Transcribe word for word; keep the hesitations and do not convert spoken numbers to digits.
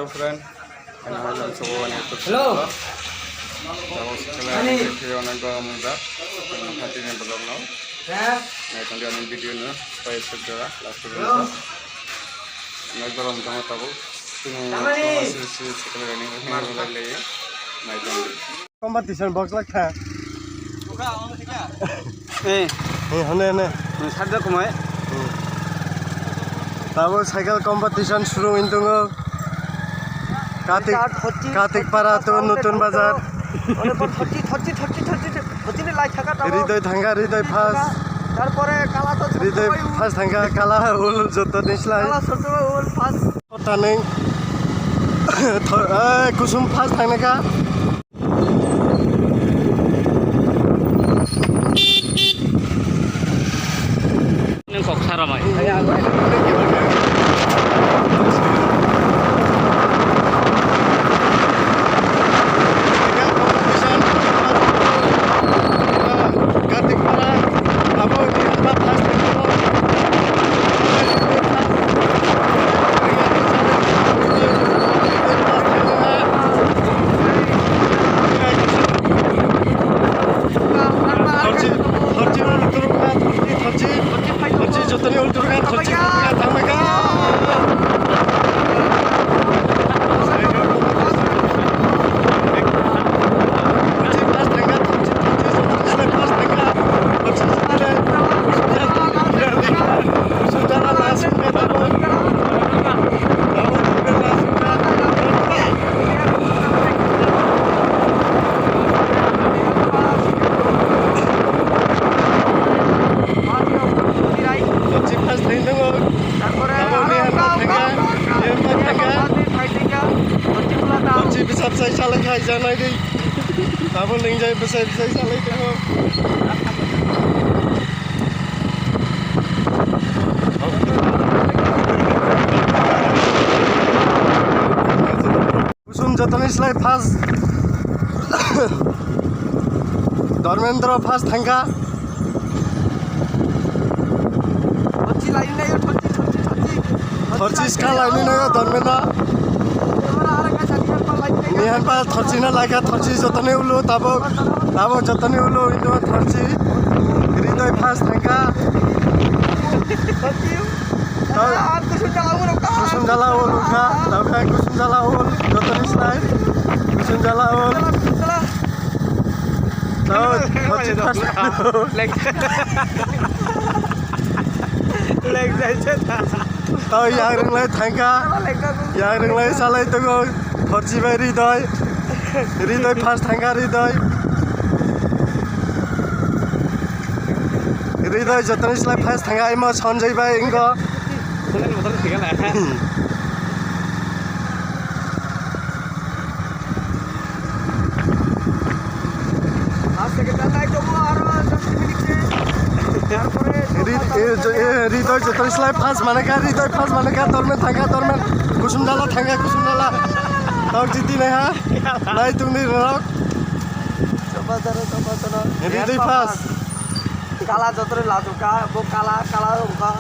Friend, ano hajam sobo ani YouTube channel. Tamo sekali ani video onek gorom wngkha. Hati ni vlog no. Nai tongdi ani video no. Pai sujora last video no. Onek gorom tamo tabo. Tini tamo si si sekali ani video lai lai. Nai tongdi. Competition box like tha. Eh, Eh, hone, hone. Sadda kumai. Tabo cycle competition suru wng tongo. Katik, Katik para to Nutun Bazar. Ore por thirty, thirty, thirty, thirty, thirty ni lai thaka tabo. Hridoi thanga, Hridoi first. Tarpore kala to Hridoi first thanga, kala ul joto ni slai. Kala soto ul first. Taneng. Thor-, eh, Kusum first thangnai kha. Nang kok saramai. Kartik Para, abo ni hamba first time. Thorchi, thorchi, thorchi, thorchi, thorchi, jotoni ulturga, thorchi, thorchi, thorchi, Bisa bwsai salai khai janai di. Abo ningjai bwsai bwsai salai tongo. Kusum jotoni slai first. Dharmendra first thangkha. Thorchi lainai, thorchi, thorchi, thorchi. Thorchi ska lainai nayo Dharmendra. Nihan pa thorchi na laika, thorchi jotoni ulu, tabo, tabo jotoni ulu, indo thorchi. Hridoi first thangkha. Thorchi. Tau. Ah, kusum jala ulu ka. Kusum jala ulu ka. Tau ka kusum jala ulu. Jotoni slai. Kusum jala ulu. Jala, jala. Tau, thorchi first. Leg. Leg jai se ta. Tau yang ringlai thangkha. Leg ka kusum. Yang ringlai salai tongo. Thorchi bai Hridoi. Hridoi first thangkha Hridoi. Hridoi jotoni slai first thangkha imo Sanjay bai ingo. Hridoi jotoni slai first manakha, Hridoi first manakha, Dormen thangkha, Dormen kusum dala thangkha, kusum dala. Tau jiti nai ha. Nai tungni rok. Hridoi first. Kala jotore lajuka, bo kala, kala wngkha.